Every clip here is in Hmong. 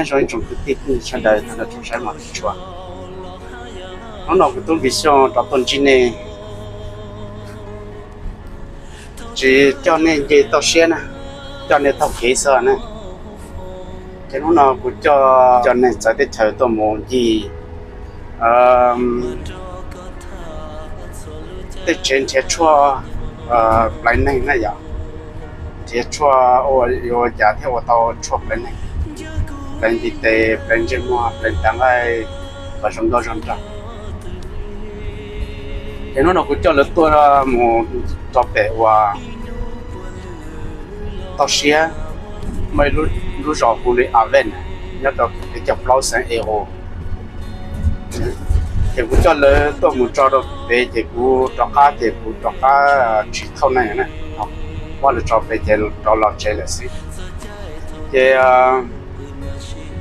Zoo ib tsoom kwv tij phooj ywg sawv daws tag nrho tsoom saib mos tshua, hnub no kuv tub Npis Xyooj rov tuaj ntsib nej, tsis coj nej nce toj siab na, coj nej taug kev xwb na. Ces hnub no kuv coj cov neeg txawv teb chaws tuaj mus ncig tej tsev nrhiav tshuaj plais neeg na yom, nrhiav tshuaj ua yuav ua cas thiaj ua tau tshuaj plais neeg, plais ntiv tes, plais ntsej muag, plais ntav nqaij, kom zoo nkauj zoo nraug. Ces hnub no kuv coj lawv tuaj mus rau pem uas toj siab, muaj ib lub zos hu li Aven, nyob rau kev caug plaub xeev Eo. Ces kuv coj lawv tuaj mus tso rau pem ces kuv rov qab ces kuv rov qab tsis thauj neeg na, muab lawv tso pem ces rov los tsev lawm xwb. Ces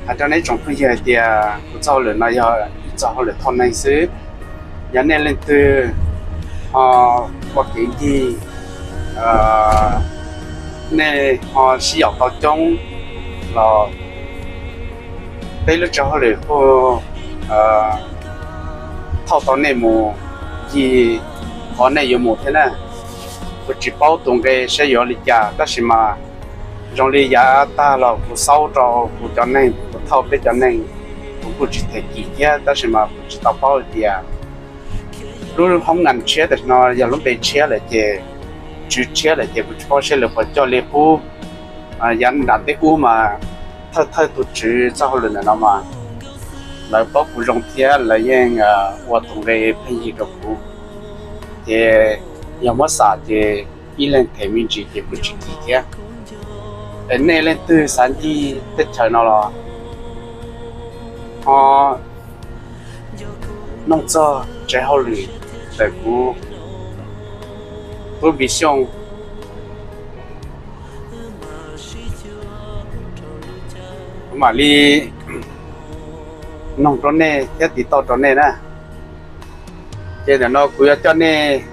hais rau nej tsoom phooj ywg hais tias kuv txoj hauj lwm no yog ib txoj hauj lwm thauj neeg xwb. Yog nej leej twg ho ua kev ncig, nej ho sib yaum tau coob los peb lub tsev hauj lwm kuj thauj tau nej mus ncig qhov nej yuav mus thiab na. Kuv tsis paub tus nqe saib yuav li cas tab sis mas zoo li yav tag los kuv xaub rau kuv cov neeg, kuv thauj peb cov neeg, kuv kuj tsis them kim thiab tab sis mas kuv tsis tau paub hais tias lub hoob ngas tshiab tam sim no yog lub npe tshiab lawm ces, tswv tshiab lawm ces kuv tsis paub saib lawv puas coj li qub. Yav nram ntej ub mas thawj thawj tus tswv txoj hauj lwm ntawm no mas lawv paub kuv zoo thiab lawv yeej ua tus nqe pheej yig rau kuv. Ces yog muab xam ces ib leeg them me ntsis ces kuj tsis kim thiab. Es nej leej twg xav ncig teb chaws no los ho noog txog tsev hauj lwm ntawm kuv, kuv Npis Xyooj, kuv mam li noog rau nej thiab tiv tauj rau nej na. Ces ntawm no kuv yuav coj nej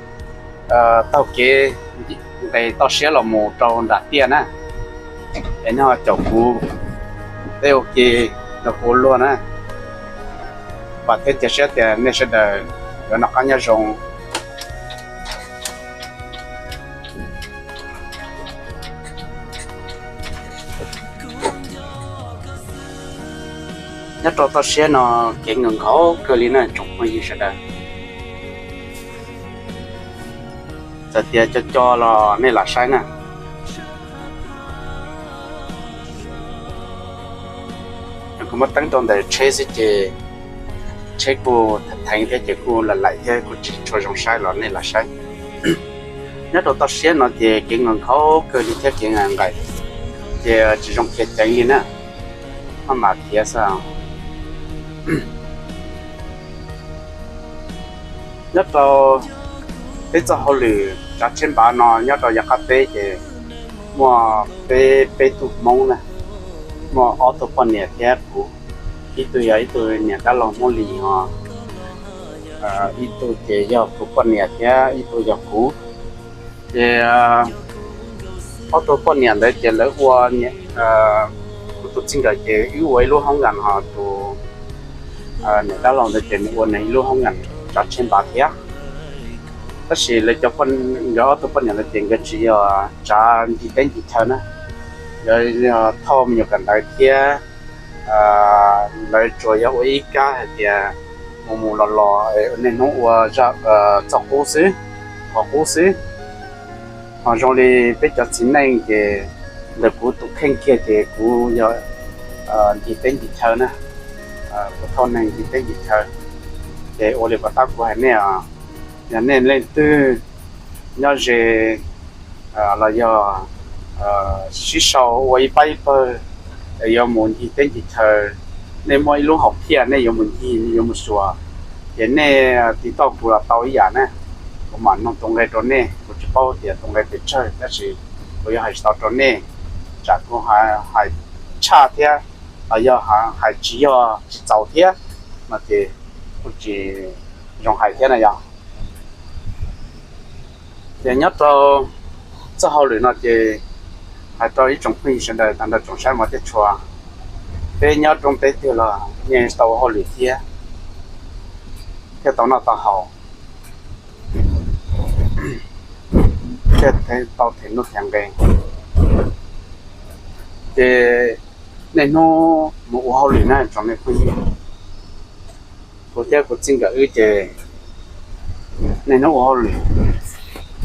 taug kev nqes toj siab los mus rau nram tiaj na. Es nej ho caum kuv peb ua ke nrog kuv ua luag na. Vam thiab cia siab tias nej sawv daws yuav noj qab nyob zoo. Nyob rau toj siab no kev nkhaus nkhaus kawg li na tsoom phooj ywg sawv daws. Txawm tias co co los nej lam saib na. Kuv muab teeb rau ntawm tsheb xwb ces tsheb kuj theev thiab ces kuj lam laim thiab kuj tsis tshua zoo saib los nej lam saib. Nyob rau toj siab no ces kev nkhaus nkhaus kawg li thiab kev nqaim nqaim, ces tsis zoo khiav ceev li na, maj mam khiav xwb. Nyob rau peb txoj hauj lwm tsav tsheb npav no nyob rau yav qab teb ces muaj peb, peb tug Hmoob na, muaj ob tug poj niam thiab kuv, ib tug yog ib tug niam dab laug Hmoob Lis ho, ib tug ces yog kuv poj niam thiab ib tug yog kuv. Ces ob tug poj niam ntawd ces lawv ua, kuv tus txij nkawm ces wb ua ib lub hoob nkas ho tus niam dab laug ntawd ces nws ua nws ib lub hoob nkas tsav tsheb npav thiab. Tab sis lawv cov, nkawd ob tug poj niam ntawd ces nkawd tsis yog tsav ncig teb ncig chaw na, nkawd yog thauj me nyuam kawm ntawv thiab. Lawv tsuas yog ua ib kab hais tias mus mus los los niaj hnub ua txoj qub xwb, qhov qub xwb. Ho zoo li peb cov txiv neej ces ntawm kuv tus kheej kiag ces kuv yog ncig teb ncig chaw na, kuv thauj neeg ncig teb ncig chaw. Ces ua li puas tab kuv hais nej os, yog nej leej twg nyob ze los yog sib sau ua ib pab ib pawg yuav mus ncig teb ncig chaw, nej muaj ib lub hom phiaj nej yuav mus ncig yuav mus xyuas, ces nej tiv tauj kuv los tau ib yam na. Kuv mam noog tus nqe rau nej, kuv tsis paub tias tus nqe pes tsawg tab sis kuv yuav hais tsis tau rau nej, tsam kuv hais tshaj thiab los yog hais tsis yog tsis txaus thiab no ces kuj tsis zoo hais thiab na yog. Ces nyob rau txoj hauj lwm no ces hais rau ib tsoom phooj ywg sawv daws tag nrho tsoom saib mos thiab tshua, Peb nyob roob teb twg los yeej tau ua hauj lwm thiab, thiaj tau noj tau haus, thiaj tau them nuj them nqe. Ces niaj hnub mus ua hauj lwm na tsoom me phooj ywg. Kuv thiab kuv txij nkawm wb ces niaj hnub ua hauj lwm,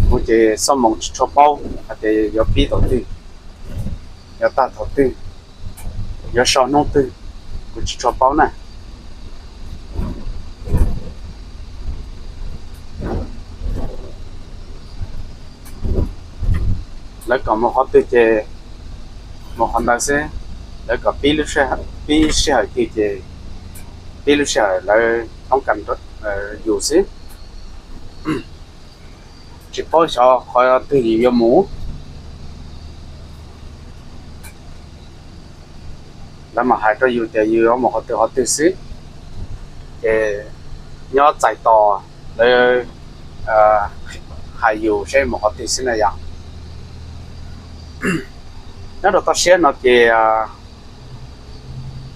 kuv ces xuab moos tsis tshua paub hais tias yuav pib thaum twg, yuav tag thaum twg, yuav so hnub twg, kuv tsis tshua paub na. Lawv kom mus qhov twg ces mus qhov ntawd xwb, lawv kom pib sij hawm twg ces pib lub sij hawm lawv toob kas yus xwb. Tsis paub xyov qhov twg yus yuav mus, lawv mam hais rau yus tias yus yuav mus qhov twg qhov twg xwb, ces nyob txais tos lawv hais yus seb mus qhov twg xwb na yom. Nyob rau toj siab no ces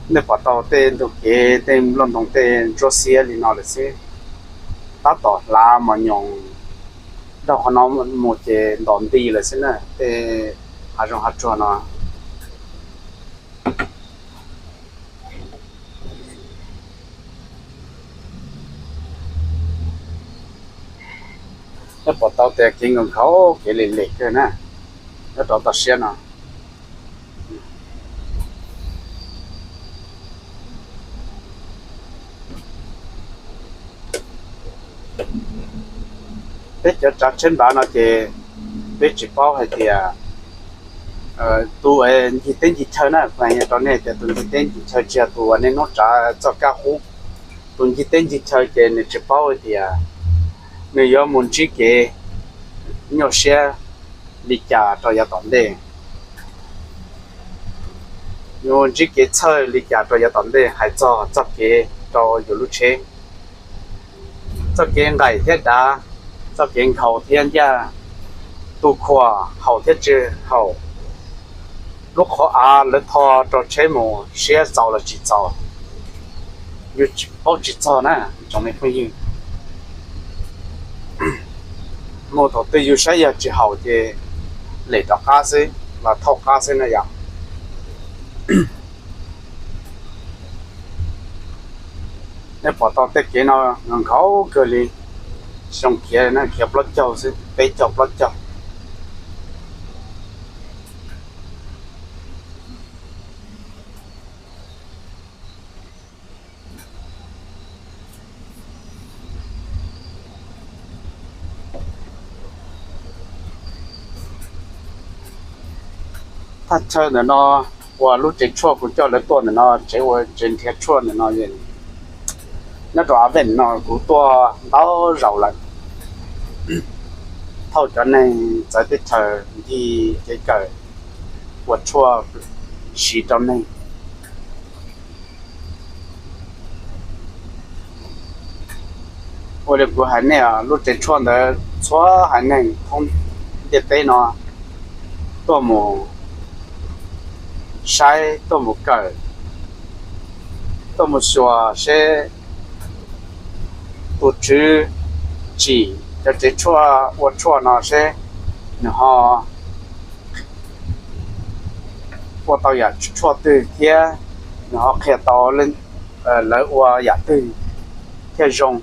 nej pom tau tej ntug kev tej nplooj ntoo tej ntsuab xiab li no lawm xwb, tab tom hlav mos nyoos nrog qhov no mus ces ntom nti lawm xwb na tej hav zoov hav tsuag no. Nej pom tau tias kev nkaus nkhaus kev lim lim kawg na, nyob rau toj siab no. Peb cov tsav tsheb npav no ces peb tsis paub hais tias tus ncig teb ncig chaw na, kuv hais rau nej tias tus ncig teb ncig chaw tsis yog tus uas nej hnub tsav txoj kab hub. Tus ncig teb ncig chaw ces nws tsis paub hais tias nws yuav mus ntsib kev nyuaj siab li cas rau yav tom ntej, yuav ntsib kev txhawj li cas rau yav tom ntej hais txog txoj kev rau yus lub tsheb. Txoj kev nqaim thiab dav, txoj kev nkhaus thiab ncaj, tu khuam haum thiab tsis haum, lub qhov av lawv tho rau tsheb mus siab txaus los tsis txaus, yus paub tsis txog na tsoom me phooj ywg. Mus thaum twg yus saib yog tsis haum ces lem rov qab xwb los thauj qab xwb na yom. Nej pom tau tej kev no nkhaus kawg li, xyoo khiav na khiav plaub caug xwb, peb caug plaub caug. Thaj chaw ntawm no uas lub tsev tshuaj kuv coj lawv tuaj ntawm no, tsev ua tsev nrhiav tshuaj ntawm no, nyob rau Av Vej no kuv tuaj ntau zaus lawm, thauj cov neeg txawv teb chaws ncig kev kawm ua tshuaj siv rau neeg. Ua li kuv hais nej, lub tsev tshuaj ntawd txhua haiv neeg thoob ntiaj teb no tuaj mus saib, tuaj mus kawm, tuaj mus xyuas seb tus tswv tsim cov tsev tshuaj ua tshuaj no seb nws ho ua tau yam tshuaj twg thiab nws ho qhia tau lawv ua yam twg thiaj zoo.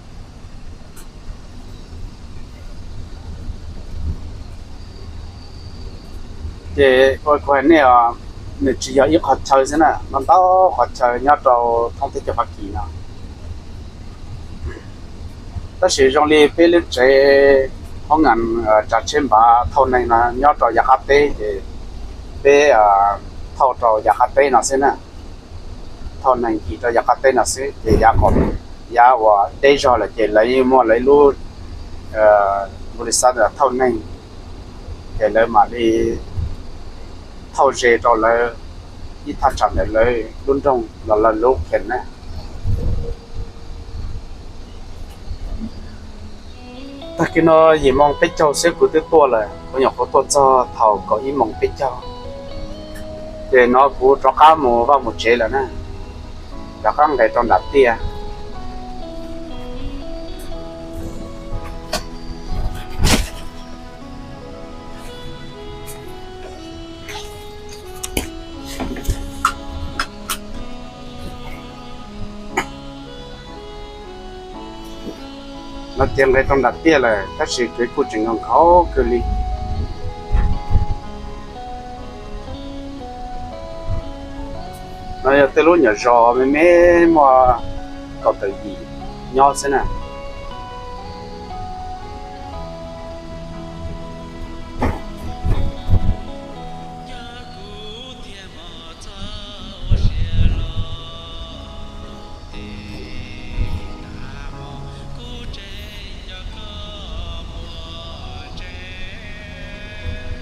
Ces ua kuv hais nej os, nws tsis yog ib qhov chaw xwb na, no ntau qhov chaw nyob rau thoob teb chaws Fab Kis no. Tab sis zoo li peb lub tsev hoob ngas tsav tsheb npav thauj neeg no nyob rau yav qab teb ces peb thauj rau yav qab teb no xwb na, thauj neeg kis rau yav qab teb no xwb ces yav uas deb zog lawm ces lawv yeej muaj lawv ib lub npau li xav thauj neeg, ces lawv mam li thauj ze rau lawv ib thaj tsam ntawm lawv lub nroog los lawv lub khees na. Tag kis no yim moos peb caug xwb kuv twb tuaj lawm, kuv nyuam qhuav tuaj txog thaum kaum ib moos peb caug, ces no kuv rov qab mus vaj mus tsev lawm na. rov qab nqes rau nram tiaj. No ces nqes rau nram tiaj lawm tab sis kev kuj tseem nkhaus kawg li. No yog tej lub nyuam zos me me muaj kaum tawm yim nyob xwb na.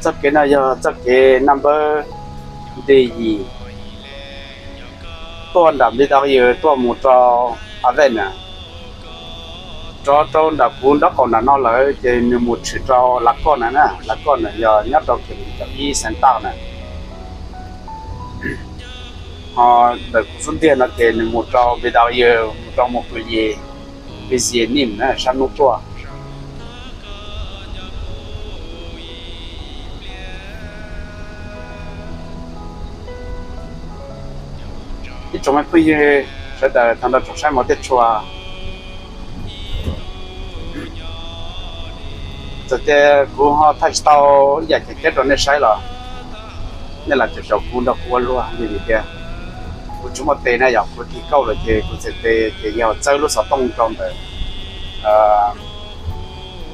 Txoj kev no yog txoj kev naj npawb D yim tuaj nram Npis Daus Yws tuaj mus rau A Vaj na. Rov rau nram kuv nraub qaum nram no lawm ces nws mus tshwm rau Lav Koj na na, Lav Koj na yog nyob rau kilometer ib Xeev Taj na. Ho ntawm kuv xub ntiag no ces nws mus rau Npis Daus Yws, mus rau Mus Pw Yis, Pis Yis Nim na sab hnub tuaj. Ib tsoom me phooj ywg sawv daws tag nrho tsoom saib mov thiab tshua, txawm tias kuv ho thaij tsis tau ib yam kev rau nej saib los nej lam caum caum kuv nrog kuv ua luag vim tias kuv tsis muaj tes na, yog kuv tig kauj lawm ces kuv txhais tes ces yog txawb lub xov tooj rau ntawm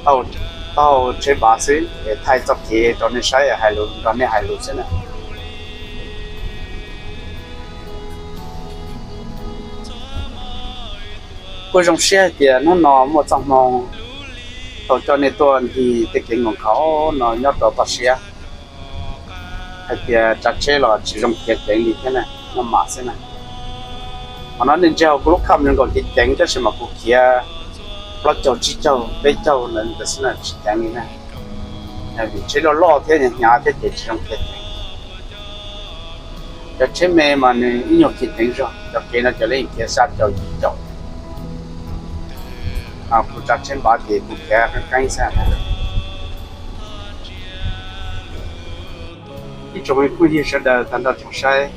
taub hau tsheb npav xwb es thaij txoj kev rau nej saib hais lus nrog nej hais lus xwb na. Kuj zoo siab hais tias hnub no muaj txoj hmoo tau coj nej tuaj ncig tej kev nkhaus nkhaus no nyob rau toj siab, hais tias tsav tsheb los tsis zoo khiav ceev li thiab na, noj mam xwb na. Qhov no nej ntsia hauv kuv lub kham zoo nkaus ceev ceev tab sis mas kuv khiav plaub caug tsib caug peb caug ntawd xwb na tsis ceev li na. Vim tsheb loj loj thiab hnyav thiab ces tsis zoo khiav ceev. Cov tsheb me mas nws ib nyuag khiav ceev zog, cov kev no cov leej khiav xya caum yim caum. Kuv tsav tsheb npav ces kuv khiav qeeb qeeb xwb. Ib tsoom me phooj ywg sawv daws tag nrho tsoom saib,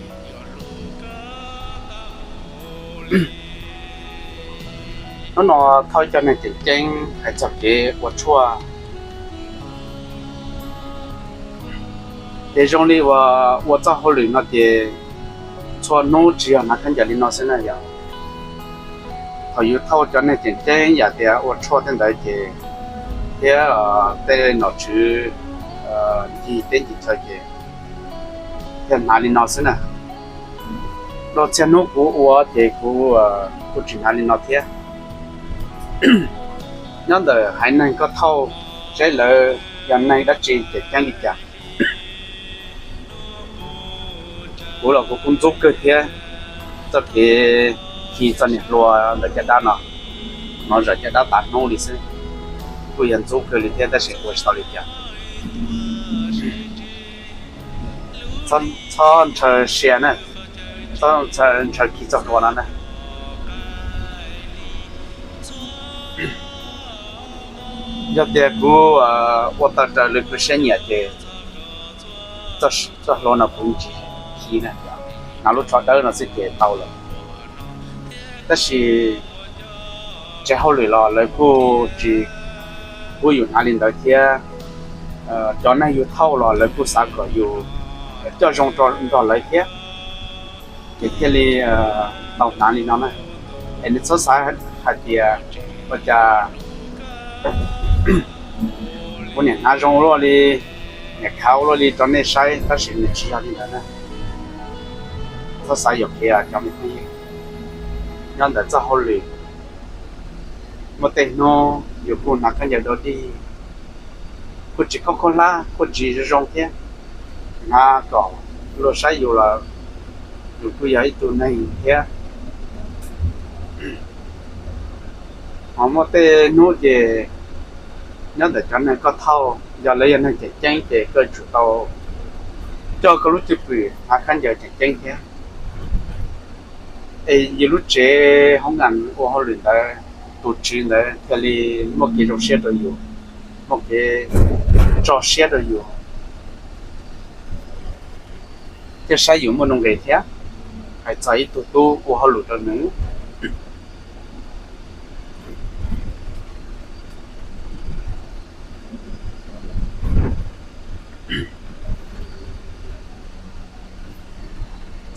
hnub no thauj cov neeg tseem ceeb hais txog kev ua tshuaj. Ces zoo li uas ua txoj hauj lwm no ces txhua hnub tsis yog hnav khaub ncaws li no xwb na yom. Thaum yus thauj cov neeg tseem ceeb yam tias ua tshuaj tej ntawd ces thiab tej nom tswv ncig teb ncig chaw ces thiaj hnav li no xwb na. Luag txhia hnub kuv ua ces kuv kuj tsis hnav li no thiab. Nyob ntawm haiv neeg koj thauj, seb lawv yog neeg dab tsi ces ceeb li cas. Kuv los kuv kuj ntxub kawg thiab txoj kev khi txoj niag hlua ntawm caj dab no, hnov zam caj dab tas hnub li xwb. Kuj yog ntxub kawg li thiab tab sis ua tsis tau li cas. Txhob ntshaw sia na, txhob ntshaw khi txoj hlua no na. Yog tias kuv ua tawg raws li kuv siab nyiam ces txoj hlua no kuv tsis khi na, hnav lub tsho dawb no xwb ces tau lawm. Tab sis tsev hauj lwm los lawv kuj tsis pub yus hnav li ntawd thiab. Cov neeg yus thauj los lawv kuj xav kom yus coj zoo nrog lawv thiab, ces thiaj li tau hnav li no na. Es nws txhob xav hais tias ua cas kuv niam hnav zoo luaj li, niam khav ua luaj li rau nej saib, tab sis nws tsis yog li ntawd na. Txhob xav yuam kev cov me phooj ywg. Nyob ntawm txoj hauj lwm, muaj tej hnub yus kuj hnav khaub ncaws dog dig, kuj tsis khaub khaub hlab kuj tsis zoo zoo thiab, hnav kom luag saib yus los yus kuj yog ib tug neeg thiab. Ho muaj tej hnub ces nyob ntawm cov neeg koj thauj, yog lawv yog neeg tseem ceeb ces koj tsum tau coj koj lub cwj pwm hnav khaub ncaws tseem ceeb thiab. Yus lub tsev hoob nas ua hauj lwm ntawd, tus tswv ntawd thiaj li muaj kev zoo siab rau yus, muaj kev tso siab rau yus, thiaj saib yus muaj nuj nqis thiab. Hais txog ib tug tub ua hauj lwm rau nws,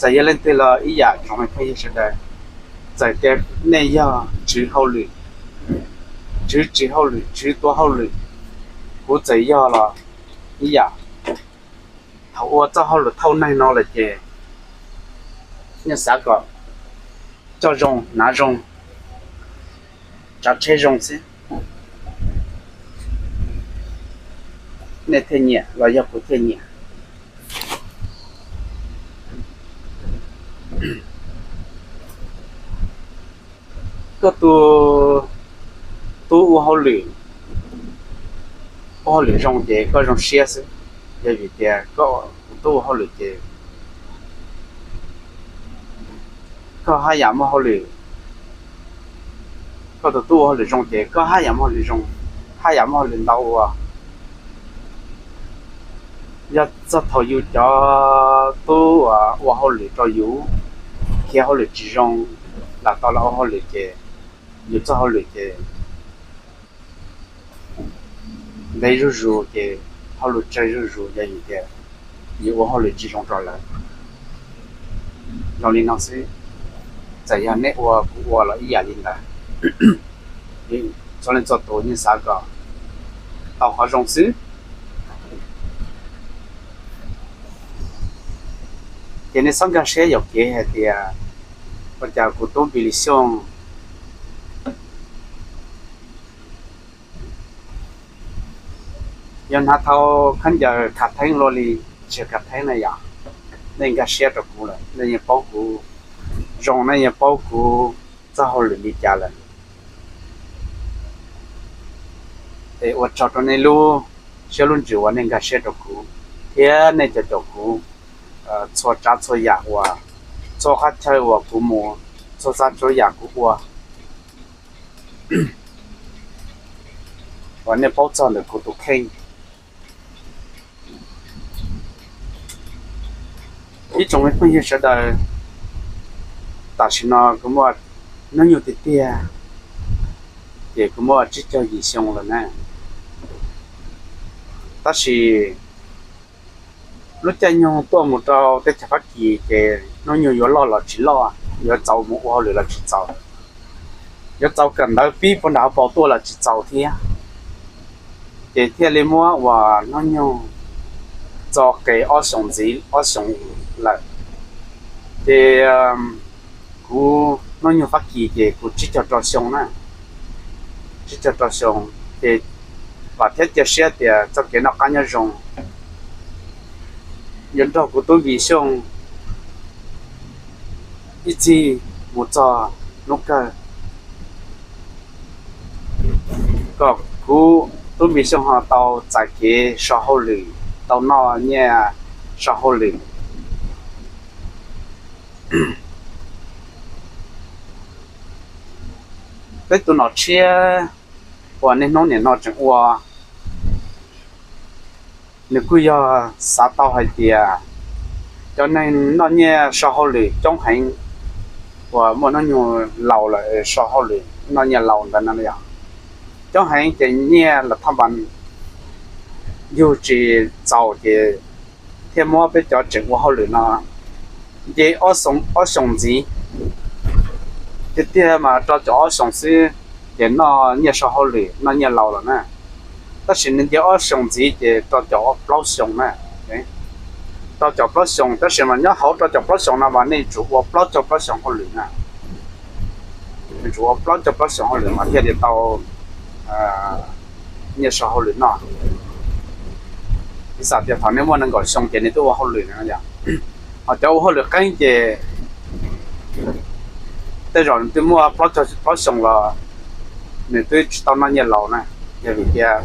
txawm yog leej twg los ib yam, tsoom me phooj ywg sawv daws, txawm tias nej yog tswv hauj lwm, tswv tsis hauj lwm, tswv tua hauj lwm, kuv txawm yog los ib yam. Thaum ua txoj hauj lwm thauj neeg no lawm ces nej xav kom coj zoo, hnav zoo, tsav tsheb zoo xwb, nej thiaj nyiam los yog kuv thiaj nyiam? Koj tus tub ua hauj lwm, ua hauj lwm zoo ces koj zoo siab xwb. Yog vim tias koj tus tub ua hauj lwm ces koj haj yam muaj hauj lwm, koj tus tub ua hauj lwm zoo ces koj haj yam muaj hauj lwm zoo, haj yam muaj hauj lwm ntau ua. Yog txog thaum yus cov tub ua hauj lwm rau yus, khiav hauj lwm tsis zoo, lam tau los ua hauj lwm ces yus txoj hauj lwm ces ntev zuj zus ces hauj lwm tsawg zuj zus, yog vim tias yus ua hauj lwm tsis zoo rau lawv. Zoo li no xwb, txawm yog nej ua kuv ua los ib yam li ntawd. Txhua leej txhua tus yeej xav kom tau qhov zoo xwb. Ces nej txhob nkag siab yuam kev hais tias ua cas kuv tub Npis Lis Xyooj yuav hnav tau khaub ncaws khav theeb luaj li, tsis khav theeb na yom. Nej nkag siab rau kuv lawm, nej yeej paub kuv zoo, nej yeej paub kuv txoj hauj lwm li cas lawm. Es ua tsaug rau nej lub siab lub ntsws uas nej nkag siab rau kuv thiab nej cov caum kuv txhua tsav txhua yam uas, txhua qhov chaw uas kuv mus, txhua tsav txhua yam kuv ua, uas nej paub txog ntawm kuv tus kheej. Ib tsoom me phooj ywg sawv daws, tam sim no kuv muaj hnub nyoog tiag tiag ces kuv muaj tsib caug yim xyoo lawm na. Tab sis lub caij nyoog tuaj mus rau teb chaws Fab Kis ces hnub nyoog yuav loj los tsis loj, yuav txaus mus ua hauj lwm los tsis txaus, yuav txaus kawm ntawv pib puag nram hauv paus tuaj los tsis txaus thiab. Ces thiaj li muab ua hnub nyoog txo qes ob xyoos ntxiv, ob xyoos lawm. Ces kuv hnub nyoog Fab Kis ces kuv tsib caug rau xyoo na, tsib caug rau xyoo. Ces vam thiab cia siab tias txoj kev noj qab nyob zoo yuav nrog kuv tub Npis Xyooj ib txhij mus txog hnub kawg, kom kuv tub Npis Xyooj ho tau txais kev so hauj lwm, tau noj nyiaj so hauj lwm. Peb tus nom tshiab uas niaj hnub nim no tseem ua, nws kuj yog xav tau hais tias cov neeg noj nyiaj so hauj lwm coob heev, uas muaj hnub nyoog laus lawm so hauj lwm noj nyiaj laus ntawd no yog coob heev ces nyiaj los thaj npas yug tsis txaus ces thiaj muab peb cov tseem ua hauj lwm no nce ob xyoos ntxiv. Tiag tiag mas rau caum ob xyoos xwb ces noj nyiaj so hauj lwm noj nyiaj laus lawm na. Tab sis nws nce ob xyoos ntxiv ces rau caum plaub xyoos na. Rau caum plaub xyoos, tab sis mas nyob hauv rau caum plaub xyoos no mas nej tsum ua plaub caug plaub xyoos hauj lwm na. Nws tsum ua plaub caug plaub xyoos hauj lwm mas thiaj li tau nyiaj so hauj lwm noj. Piv xam tias thaum nej muaj nees nkaum xyoo ces nej twb ua hauj lwm no yom. Ho cov ua hauj lwm qeeb ces tej zaum nws twb muaj plaub caug plaub xyoos los nws twb tsis tau noj nyiaj laus na. Yog vim tias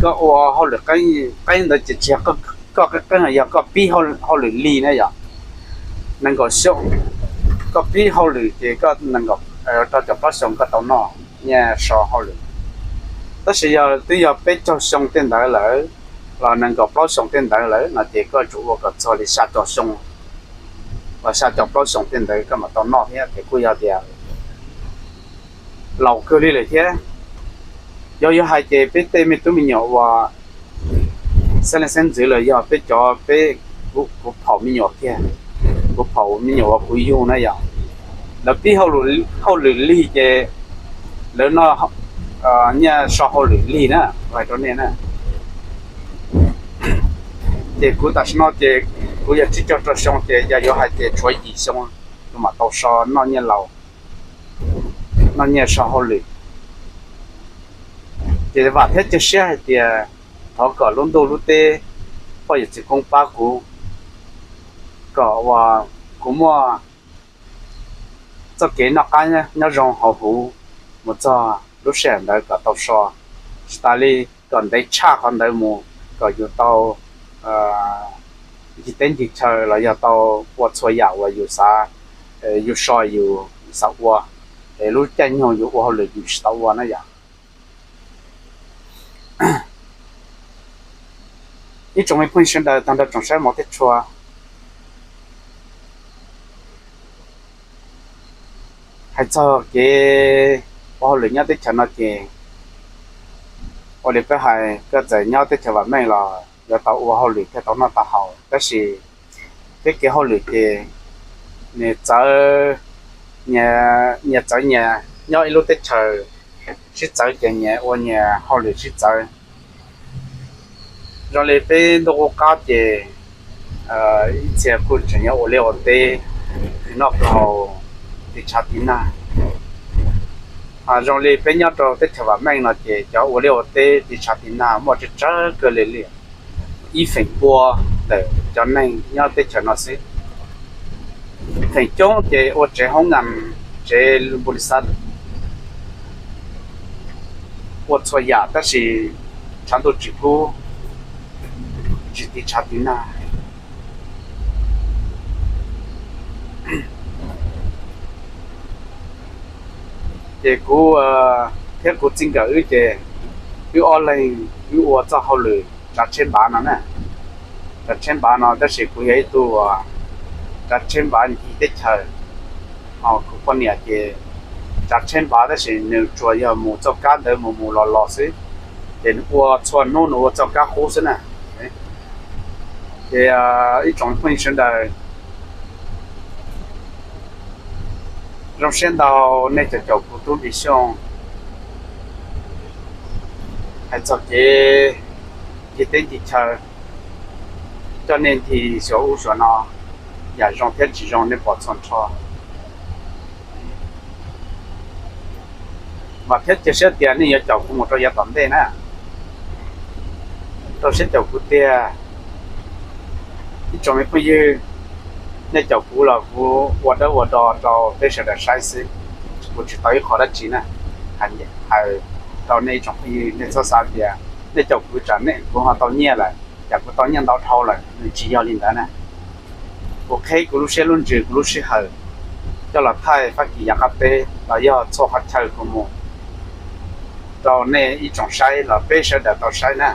koj ua hauj lwm qeeb ntawd ces tsis yog koj qeeb qeeb, yog koj pib hauj lwm lig na yom. Nees nkaum xyoo, Koj pib hauj lwm ces koj nees nkaum rau caum plaub xyoo koj tau noj nyiaj so hauj lwm. Tab sis yog twb yog peb caug xyoo tej ntawd lawm los nees nkaum plaub xyoo tej ntawd lawm no ces koj yuav tsum ua kom txog li xya caum xyoo los xya caum plaub xyoo tej ntawd koj mam tau noj thiab ces kuj yog tias laus kawg li lawm thiab. Yog yuav hais ces peb tej me tub me nyuam uas xeeb leej xeeb ntxwv los yog peb cov peb, kuv phaum me nyuam kiag, kuv phaum me nyuam uas kuv yug na yom, lawv pib hauj lwm lig ces lawv noj nyiaj so hauj lwm lig na, hais rau nej na. Ces kuv tam sim no ces kuv yog tsib caug rau xyoo ces yog yuav hais ces tshuav yim xyoo kuv mam tau so noj nyiaj laus, noj nyiaj so hauj lwm. Ces vam thiab cia siab hais tias thov kom lub ntuj lub teb, poj yawm txiv koob pab kuv, kom uas kuv muaj txoj kev noj qab nyob zoo hauv huv mus txog lub sij hawm ntawd kom tau so, tsis tas li kom ntev tshaj qhov ntawd mus kom yus tau ncig teb ncig chaw los yog tau ua txhua yam uas yus xav, yus so yus xav ua, es lub caij nyoog yus ua hauj lwm yus tsis tau ua na yom. Ib tsoom me phooj ywg sawv daws tag nrho tsoom saib mos thiab tshua, hais txog kev ua hauj lwm nyob teb chaws no ces ua li peb hais koj txawm nyob teb chaws vam meej los yuav tau ua hauj lwm thiaj tau noj tau haus, tab sis peb kev hauj lwm ces nyias txawv, nyias txawv nyias, nyob ib lub teb chaws sib txawv ces nyias ua nyias hauj lwm sib txawv. Zoo li peb ntuj qub qab ces ib txhia kuj tseem nyob ua liaj ua teb, noj haus, tiv tshav tiv nag. Zoo li peb nyob rau teb chaws vam meej no ces cov ua liaj ua teb tiv tshav tiv nag muaj tsawg tsawg kawg li li, ib feem pua ntawm cov neeg nyob teb chaws no xwb. Feem coob ces ua tsev hoob nas, tsev npu li xab, ua txhua yam tab sis tshav ntuj tsis kub, tsis tiv tshav tiv nag. Ces kuv thiab kuv txij nkawm wb ces wb ob leeg wb ua txoj hauj lwm tsav tsheb npav no na. Tsav tsheb npav no tab sis kuv yog ib tug tsav tsheb npav ncig teb chaws, ho kuv poj niam ces tsav tsheb npav tab sis nws tsuas yog mus txoj kab ntawd mus mus los los xwb, ces nws ua txhua hnub nws ua txoj kab qub xwb na. Ces ib tsoom phooj ywg sawv daws, zoo siab ntau nej caum caum kuv tub Npis Xyooj hais txog kev ncig teb ncig chaw, coj nej ncig xyuas ub xyuas no, yam zoo thiab tsis zoo nej pom txhua nrho. Vam thiab cia siab tias nej yuav caum kuv mus rau yav tom ntej na. Rau siab caum kuv tiag. Ib tsoom me phooj ywg, nej caum kuv los kuv ua dawb ua do rau peb sawv daws saib xwb, kuv tsis tau ib qho dab tsi na. Hais rau nej ib tsoom phooj ywg, nej txhob xav tias nej caum kuv tsam nej kuv ho tau nyiaj lawm, cas kuv tau nyiaj ntau dhau lawm, nws tsis yog li ntawd na. Kuv qheb kuv lub siab lub ntsws kuv lub sij hawm coj los thaij Fab Kis yav qab teb los yog txhua qhov chaw kuv mus rau nej ib tsoom saib los peb sawv daws tau saib na.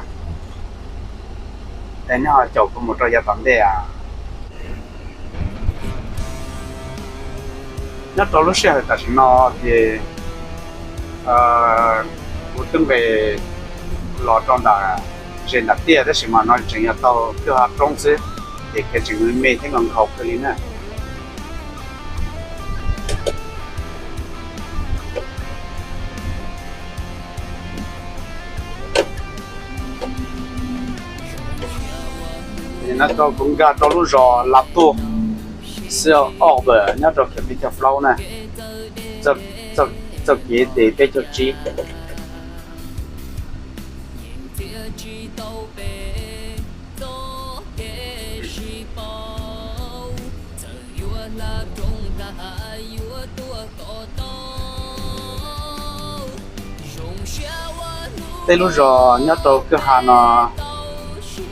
Es nej ho caum kuv mus rau yav tom ntej. Nyob rau lub sij hawm tam sim no ces kuv twb nqes los rau nram, ze nram tiaj tab sis mas no tseem yog taug kwj ha roob xwb, ces kev tseem me me thiab nkaus nkaus kawg li na. No rau kuv nkag rau lub zos Lav Tuj, xib ob nyob rau kiv peb caug plaub na, txoj kev de peb caug tsib. Tej lub zos nyob rau kwj ha no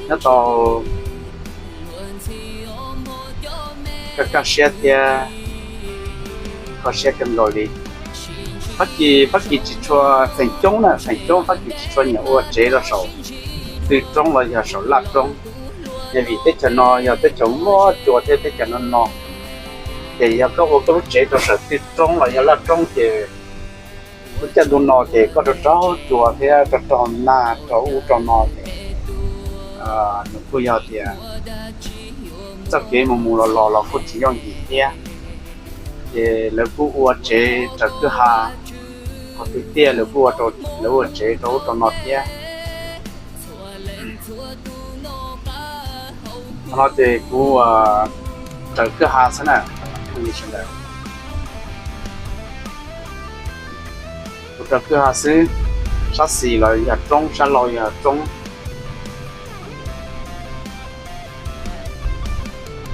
nyob tau kaj kaj siab thiab kho siab kawg nkaus li. Fab Kis, Fab Kis tsis tshua, feem coob na, feem coob Fab Kis tsis tshua nyiam ua tsev rau saum tw roob los yog saum laj roob. Yog vim teb chaws no yog teb chaws muaj cua thiab teb chaws no no, ces yog koj ua koj lub tsev rau saum tw roob los yog laj roob ces lub caij ntuj no ces koj rau rau cua thiab rau rau nag rau ub rau no ces nws kuj yog tias txoj kev mus mus los los los kuj tsis yooj yim thiab. Ces lawv kuj ua tsev raws kwj ha, qhov twg tiaj lawv kuj ua rau, lawv ua tsev rau ub rau no thiab. Qhov no ces kuv raws kwj ha xwb na, kuv raws kwj ha xwb. Sab xis los yog roob, sab laug yog roob.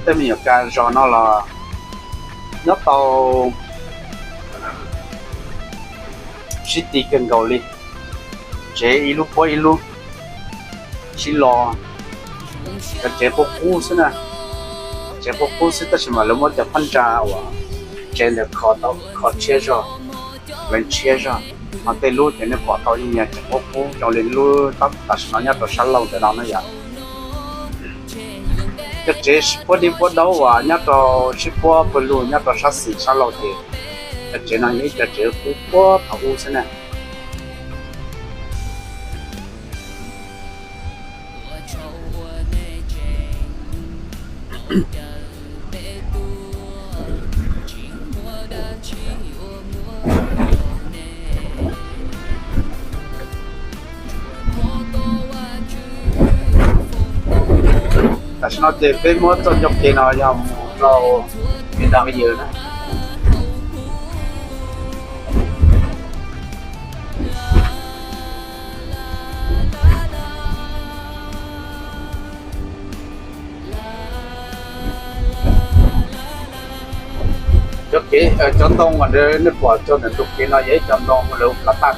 Tej me nyuam kas zos no los nyob tau sib ti kawg nkaus li, tsev ib lub puab ib lub sib lo. Cov tsev qub qub xwb na, tsev qub qub xwb tab sis mas lawv muab cov phab ntsa uas tsev ntawd kho tau, kho tshiab zog, lees tshiab zog. Ho tej lub ces nej pom tau yeej yog tsev qub qub zoo li lub tam sim no nyob rau sab laug ntawm no na yom. Cov tsev sib puab dib puab daub uas nyob rau sib puab pawg lug nyob rau sab xis sab laug ces cov tsev no yog ib cov tsev qub puag thaum ub xwb na. Tam sim no ces peb muab txoj ncauj kev no yog mus rau kev dag yawg na. Cov kev, cov ntoo uas nej pom rau ntawm ntug kev no yog ib cov ntoo lawv hu plav taj.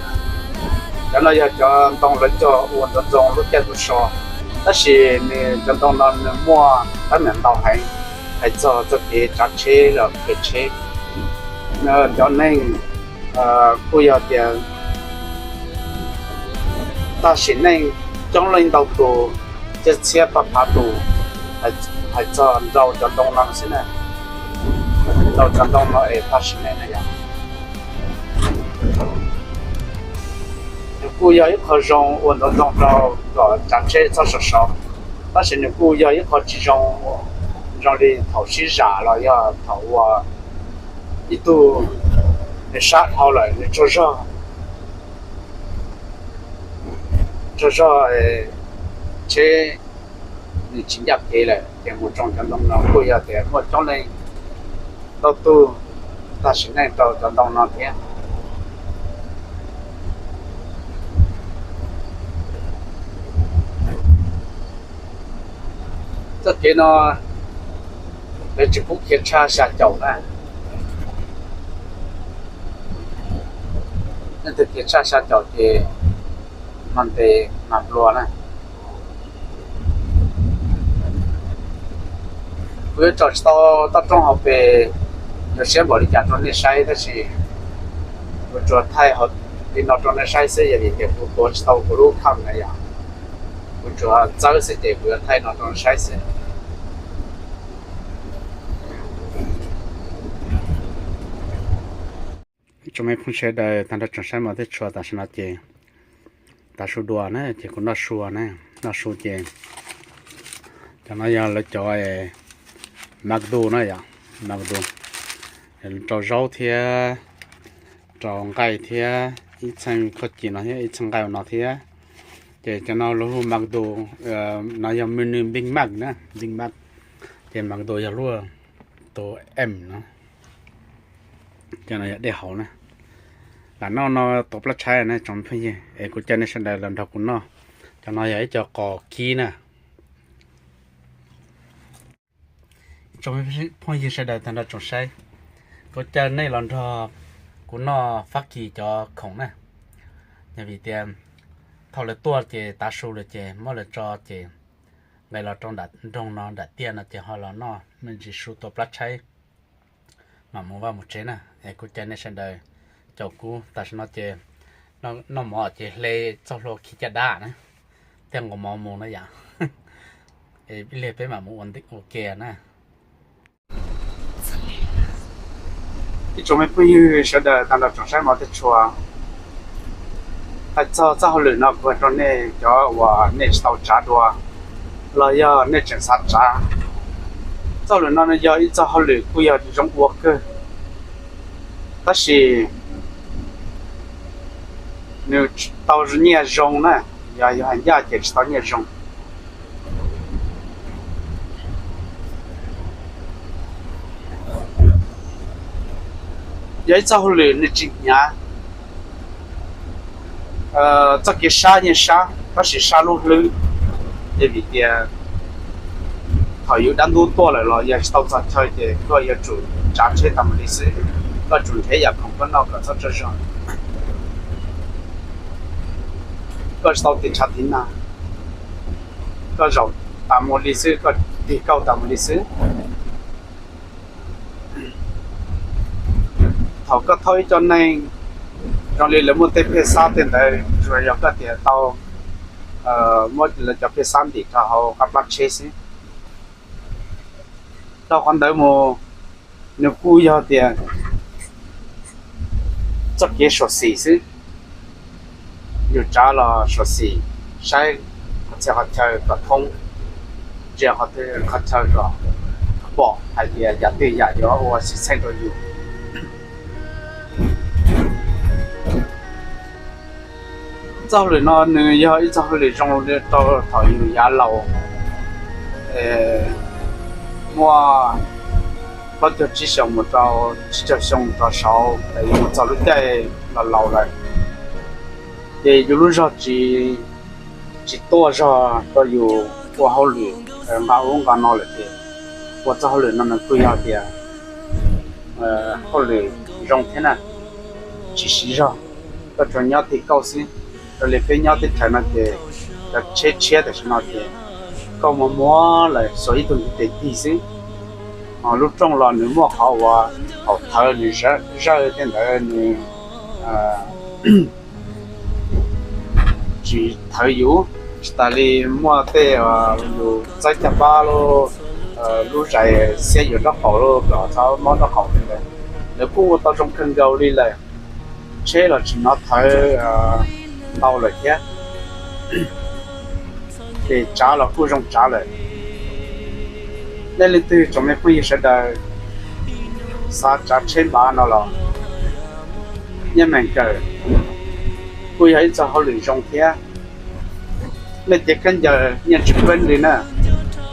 Cov no yog cov ntoo lawv cog ua ntxoov ntxoo lub caij lub so, tab sis nws cov ntoo no nws muaj teeb meem ntau heev hais txog txoj kev tsav tsheb los pem tsheb. Cov neeg kuj yog tias tag sim neej coob leej ntau tus, txhiab txhiab phav phav tus hais txog nrau cov ntoo no xwb na. Nrau cov ntoo no es tag sim neej na yom. Nws kuj yog ib qho zoo ua ntxoov ntxoo rau kom tsav tsheb txhob sov sov, tab sis nws kuj yog ib qho tsis zoo, zoo li thaum sib zam los yog thaum uas ib tug nws sab dhau lawm nws tsaug zog, tsaug zog tsheb nws tsis ncaj kev lawm ces mus tsoo cov ntoo no kuj yog tias muaj coob leej ntau tus tag sim neej rau cov ntoo no thiab. Txoj kev no lawv tsis pub khiav tshaj xya caum na. Leej twg khiav tshaj xya caum ces mag ntes mag nplua na. Kuv yuav tso tsis tau toj roob hauv pes, yuav siab npaum li cas rau nej saib tab sis kuv tsuas thaij hauv li no rau nej saib xwb, yog vim tias kuv tuav tsis tau kuv lub kham na yom. Kuv tsuas txawb xwb ces kuv yuav thaij no rau nej saib xwb. Tsoom me phooj sawv daws tag nrho tsoom saib mos thiab tshua, tam sim no ces tav su dua na ces kuv noj su na, noj su ces cov no yog lawv cov mcdo na yom, mcdo rau zaub thiab rau nqaij thiab ib txheej khob cim no thiab ib txheej nqaij ua no thiab. Ces cov no lawv hu mcdo, no yog menu Big Mac na, Big Mac. Ces mcdo yog lub tus M no. Cov no yog dej hauv na. Lam noj no tua plab tshaib na tsoom phooj ywg, es kuv caw nej sawv daws los nrog kuv noj. Cov no yog ib co qos kib na. Tsoom phooj ywg sawv daws tag nrho tsoom saib, kuv caw nej los nrog kuv noj Fab Kis cov khoom na. Yog vim tias thaum lawv tuaj ces tav su lawm ces muab lawv tso ces nqes los rau nram nroog no nram tiaj no ces ho los noj me ntsis su tua plab tshaib. Mam mus vaj mus tsev na, es kuv caw nej sawv daws caum kuv tam sim no ces noj mov ces hle txoj hlua khi caj dab na, thiaj nqos mov mus na yom. Ib pliag peb mam mus ua ke na. Ib tsoom me phooj ywg sawv daws tag nrho tsoom saib mov tej tshua, hais txog txoj hauj lwm no kuv hais rau nej cov uas nej tsis tau tsav dua los yog nej tseem xav tsav, txoj hauj lwm no yog ib txoj hauj lwm kuj yog zoo ua kawg, tab sis nws tsis tau nyiaj zoo na, yog yog hais ncaj ces tsis tau nyiaj zoo. Yog ib txoj hauj lwm nws tsis hnyav, txoj kev sab yeej sab tab sis sab lub hlwb, ces vim tias thaum yus dab ntub tuaj lawm los yog tsis tau txog chaw ces koj yuav tsum tsav tsheb tas mus li xwb, koj tsum nrhiav yam khoom koj noj kom txhob tsawg zog, koj tsis tau tig tshav tig nag, koj zaum tas mus li xwb, koj tig kauj tas mus li xwb. Thaum koj thauj ib co neeg zoo li lawv muaj tej phej xab tej ntawd, tsuas yog koj tias tau muab lawv cov phej xab ntim rau hauv qab plab tsheb xwb. Dhau qhov ntawd mus, nws kuj yog tias txoj kev suam xim xwb, yus tsav los suam xim, saib qhov txhia qhov chaw kom thoob, ntsia qhov chaw kom pom hais tias yam twg yam yuav ua xwm txheej rau yus. Txoj hauj lwm no nws yog ib txoj hauj lwm zoo rau thaum yus yav laus, muaj plaub caug tsib xyoos mus rau tsib caug xyoo rau saud, yus mus txog lub caij los laus lawm, ces yus lub zog tsis tuaj zog rau yus ua hauj lwm nqa ub nqa no lawm ces ua txoj hauj lwm no nws kuj yog tias hauj lwm zoo thiab na, tsis siv zog, koj tsuas nyob tig kauj xwb. Raws li peb nyob teb chaws no ces cov tsheb tshiab tam sim no ces kauj muag muag lawm, xuas ib tug ntiv tes tig xwb. Lub rooj los nws muaj qhov uas thaum thawv nws zawj tej ntawd nws tsis thawv yus, tsis tas li muaj tej yus txawb caj pab lub, lub zais xiab yus nraub qaum lub kom txhob mob nraub qaum li ntawd, lawv kuj ua tau zoo kawg nkaus li lawm. Tsheb los tsis hnov thawv ntau lawm thiab, ces tsav los kuj zoo tsav lawm. Nej leej twg tsoom me phooj ywg sawv daws xav tsav tsheb npav no los nyob Mees Kawm kuj yog ib txoj hauj lwm zoo thiab. Nej cev khaub ncaws yeej tsis pleeb li na,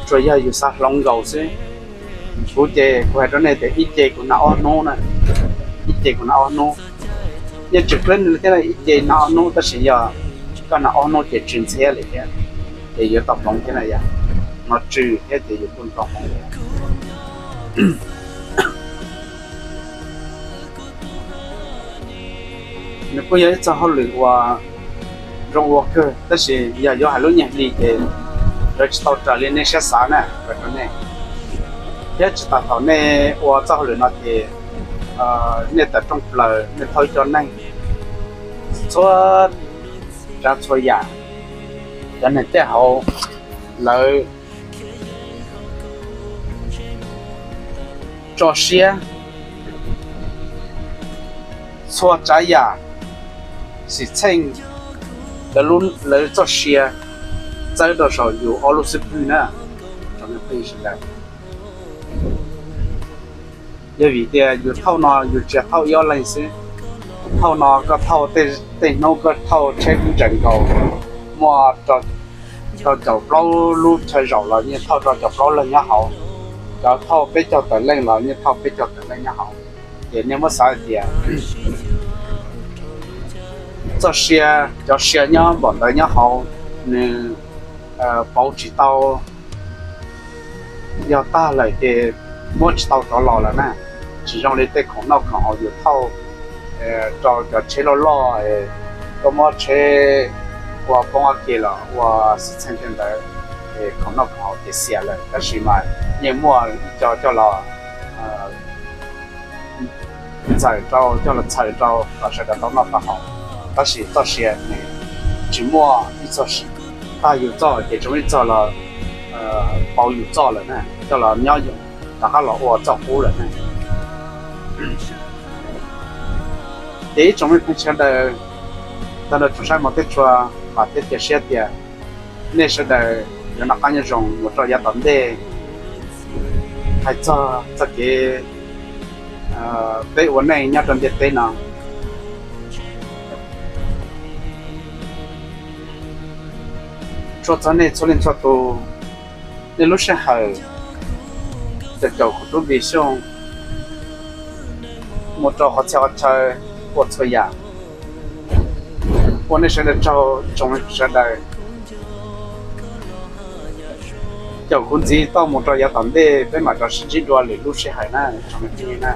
tsuas yog yus xav hloov nkaus xwb. Kuv ces kuv hais rau nej tias ib ce kuv hnav ob hnub na, ib ce kuv hnav ob hnub. Yeej tsis pleeb li thiab, ib ce hnav ob hnub tab sis yog koj hnav ob hnub ces tsw ntxhiab li thiab, ces yuav tau hloov thiab na yom, no tsw thiab ces yus kuj tau hloov. Nws kuj yog ib txoj hauj lwm uas zoo ua kawg tab sis yog yuav hais lub nyiaj hli ces lawv tsis tau raws li nej siab xav na, rau nej. Thiab tsis tas thaum nej ua txoj hauj lwm no ces nej tawm rooj plaws nej thauj cov neeg txhua tsav txhua yam, cov neeg tej hauv lawv tso siab txhua tsav yam, xwm txheej lawv txoj sia txawb rau saum yus ob lub xub pwg na. Yog vim tias yus thauj no yus tsis thauj ib ob leeg xwb, thauj no koj thauj tej hnub koj thauj tsheb kub ntsaws nkaus, muaj rau caum plaub lub chaw zaum los yeej thauj rau caum plaub leeg nyob hauv, cov thauj peb caug tawm leej los yeej thauj peb caug tawm leej nyob hauv. Ces nej muab xav hais tias txoj sia, cov sia nyob npaum ntawd nyob hauv, nws pauv tsis tau, yog tag lawm ces muab tsis tau rov los lawm na. Tsis zoo li tej khoom noj khoom haus yus thauj rau cov tsheb loj loj, koj muab tsheb ua poob ua ke los ua xwm txheej tej ntawd, khoom noj khoom haus ces xiam lawm, tab sis mas yeej muaj ib co coj los txhawm rau, coj los txhawm rau kom sawv daws tau noj tau haus, tab sis txoj sia nws tsis muaj ib txoj sia. Tag yus txoj ces tsoom ib txoj los pauv yus txoj lawm na, coj los nyob, rov qab los ua txoj qub lawm na. Ces ib tsoom me phooj ywg sawv daws, tag nrho tsoom saib mus tej tshua, vam thiab cia siab tias nej sawv daws yuav noj qab nyob zoo mus rau yav tom ntej. Hais txog txoj kev peb ua neej nyob rau ntiaj teb no, tsuas txog nej txhua leej txhua tus, nej lub sij hawm caum kuv tub Npis Xyooj mus rau qhov txhia qhov chaw ua txhua yam, ua nej sawv daws tsaug tsoom sawv daws. Caum kuv ntxiv toj mus rau yav tom ntej peb mam rov sib ntsib dua lwm lub sij hawm na tsoom me phooj ywg na.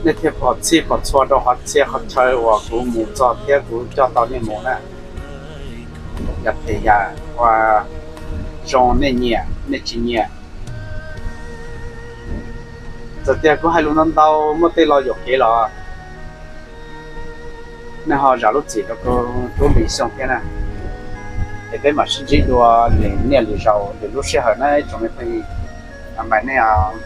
Nej thiaj pom txhij pom txhua rau qhov txhia qhov chaw uas kuv mus txog thiab kuv coj tau nej mus na. Yog phem yam uas zoo nej nyiam nej tsis nyiam, txawm tias kuv hais lus ntau ntau muaj tej lo yuam kev los nej ho zam lub txim rau kuv tub Npis Xyooj thiab na. Es peb mam sib ntsib dua lwm niaj lwm zaus lwm lub sij hawm na tsoom me phooj ywg, mam nej os.